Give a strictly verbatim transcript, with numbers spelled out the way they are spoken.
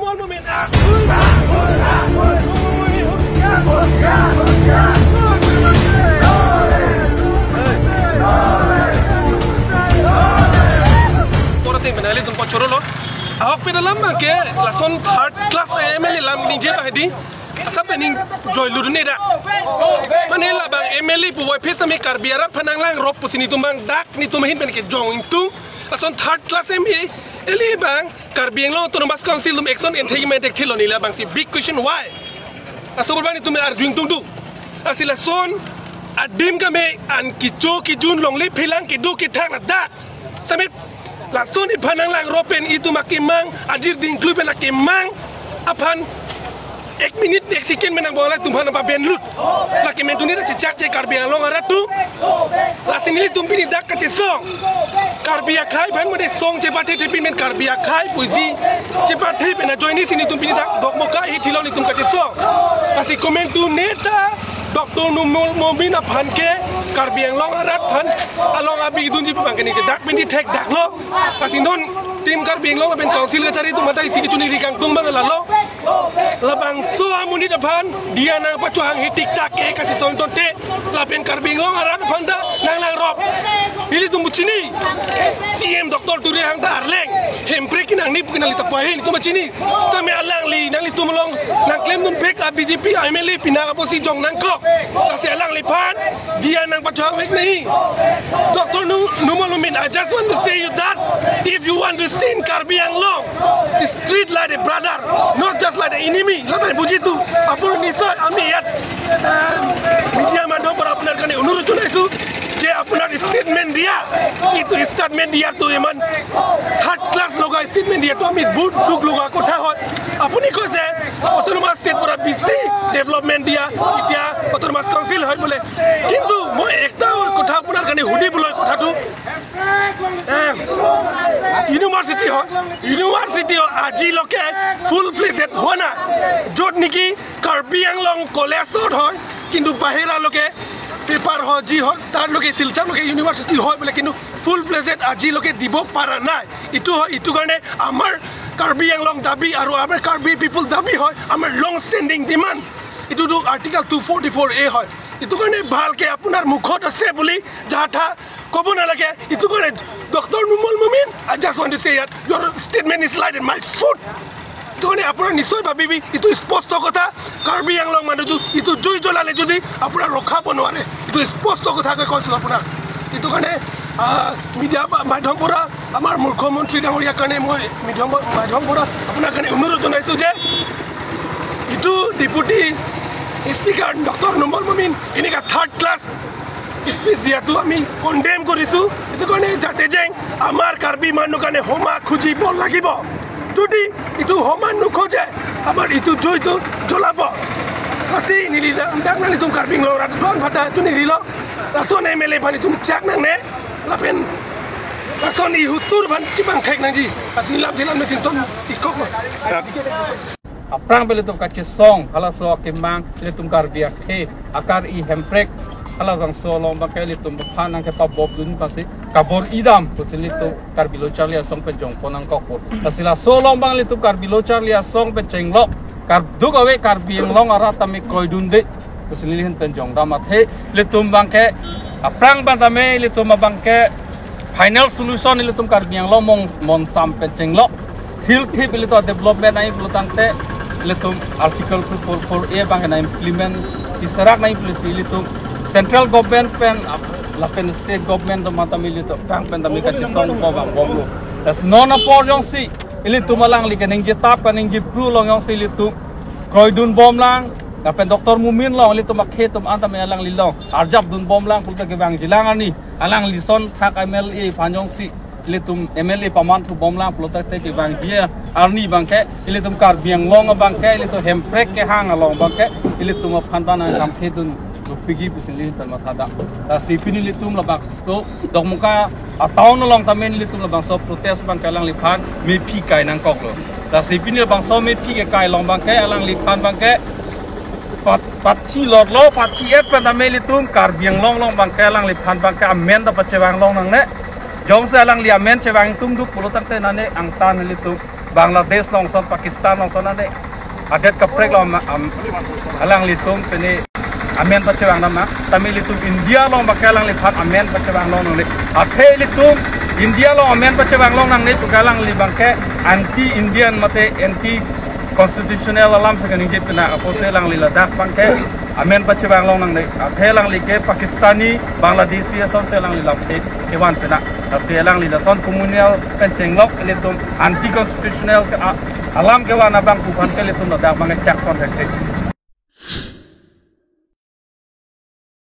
Pora ting menali tum pochoro lo. Ahok pen alam ke lason third class M L A alam ningje ba hedi. Asap ning joy ludun eda. Mane labang M L A pu wai phet tame Karbi arat aphan nanglangrop pusi netum abang dak netum ahin pen kejong ingtung. Lason third class M L A abang Karbi Anglong Autonomous Council atum action enthek me thekthelo, ne labangsi big question why. Laso abang netum arju ingtungdung. Lasi lason adim keme an kecho kejun longle phelang kedo kethak ladak. Tame lason iphan nanglangrop pen itum akemang, ajir dingklui pen akemang aphan ek minute ek second pen nang bola itumphan apa benlut. Lake mentuni ta chechak che Karbi Anglong arat atum. Lasi nelitum pini dak kachesong. Karbi akhei aphan mode song chepathe thepi men Karbi akhei pusi chepathe pen ajoine si netum pini dak Dokmoka ahi thilo netum kachesong. Lasi komentu neta Doctor Numal Momin aphan ke Karbi Anglong arat aphan along abi dunji abang ke ne ke dak penti thekdak lo. Lasi non Team Karbi Anglong lapen Council kachari atum mata isi kechuniri kangtung abang lalo. Labangso amonit aphan diya nangpachohang he thikthak ke kachesong tangte lapen Karbi Anglong arat aphan ta nanglangrop. Nelitum chini C M Doctor Tuliram ta arleng hemprek kenangji pu ke nanglitum ahin netum chini. Tame alangli nanglitum along nangklemdun bek a B J P M L A pinang apotsi jong nangkok. Lasi alangliphan diya nangpachohang vek nahi. Doctor Nu-, Numal Momin, I just want to say you that if you want to see in Karbi Anglong, treat like a brother, not just like the enemy. Labang buji tu, apor nisoi ami iyat, eh, media madhyom para apunar karne onurot jonaisu, je apunar statement diya, itu statement diya tu iman third class loga statement diya tu ami bahut dukh loga kotha hoi. Apuni koise Autonomous State para bisi development diya, itya Autonomous Council hoi bole. Kintu moi ekta kotha apunar karne hudi boloi kotha tu, eh, university hoi, university hoi, aji loke full fledged hoi na. Jot niki Karbi Anglong college hoi, kintu bahira loke paper hoi ji hoi, tar loke Silchar loke university hoi bole, kintu full fledged aji loke dibo para nai. Itu hoi, itu karne amar Karbi Anglong dabi aru amar Karbi people dabi hoi, amar long standing demand. Itu tu Article two forty-four A hoi. Itu karne bhalke apunar mukhot ase buli jaha tha kobo nalage. Itu karne Doctor Numal Momin, I just want to say that your statement is light in my foot. Itu karne apunar nisoi babibi, itu sposto kotha, Karbi Anglong manu tu, itu jui jolale jodi apunar rokha bo nware. Itu sposto kotha ke koisu apunar. Itu karne, ah, media ba-, madhyom para, amar murkho montri dangoriya karne moi madhyom ba-, madhyom para apunar karne onurot jonaisu je itu Deputy Speaker Doctor Numal Momin eneka third class speech diya tu ami condemn korisu. Itu karne jate jeng amar Karbi manu karne homa khujibo lagibo. Jodi itu homa nukhoje, amar itu jui tu jolabo. Lasi neli dak nanglitum Karbi Anglong arat aphan pata chunirilo. Lason M L A aphan itum chak nangne. Lapen lason ihutur aphan kibang thek nangji. Lasi lam dilam mesin ton ikok lo. Aphrang pen ilitum kachesong, halaso akemang, ilitum Karbi akhei, akar-i hemprek, halabangso along abangke ilitum aphan nangkepabobdun pasi, kabor idam, pusi ilitum Karbi Lo Charli Asong pen jongpon nangkokpo. Lasi laso along abang ilitum Karbi Lo Charli Asong pen chenglok, karduk ave Karbi Anglong arat tame kroidunde, pusi neli ahin pen jongdam athe, ilitum abangke, aphrang pen tame, ilitum abangke, final solution ilitum Karbi Anglong mong, monsam pen chenglok. Hilthip ilitum development ai pulo tangte ilitum Article two four four A abang na implement iserak nai pusi ilitum central government pen ap-, lapen state government atum mata ilitum aphrang pen tame kachesong ko bang bomlo. Lasi non apor jongsi ilitum alangli kaningje tap kaningje pru along jongsi ilitum kroidun bomlang, lapen Doctor Momin along ilitum akhei atum an tame alangli along arjapdun bomlang pulote kevangjilang arni, alangli ason thak M L A aphan jongsi ilitum M L A paman thu bomlang pulote kevangji arni abangke ilitum Karbi Anglong abangke ilitum hemprek kehang along abangke ilitum aphan ta nangkam thedun dopikji pusi neli pen mathadam. Lasi pini ilitum labangso Dokmoka atown along tame ilitum labangso protest abangke alangliphan mephi kai nangkoklo. Lasi pini labangso mephi kekai along abangke alangliphan abangke pat-, pathi lotlo, pathi et pen tame ilitum Karbi Anglong along abangke alangliphan abangke amen ta pachevang long nangne. Jongsi alangli amen chevang tum duk pulo tangte nane angtan ilitum Bangladesh along ason, Pakistan along ason ane adet kaprek along am, am, alanglitum pini amen pachevang dam nang. Tame ilitum India along abangke alangliphan amen pachevang long nangne. Athe ilitum India along amen pachevang long nangne pu ke alangli abangke anti Indian mate anti constitutional alam si kaningje pinang apotsi alangli ladak abangke amen pachevang long nangne. Athe alangli ke Pakistani, Bangladeshi asonsi alangli lamthe kevan pinang. Lasi alangli lason communal pen chenglok ilitum anti constitutional ke a-, alam kevan abang pu aphan ke ilitum ladak abangke chak pon thekthe.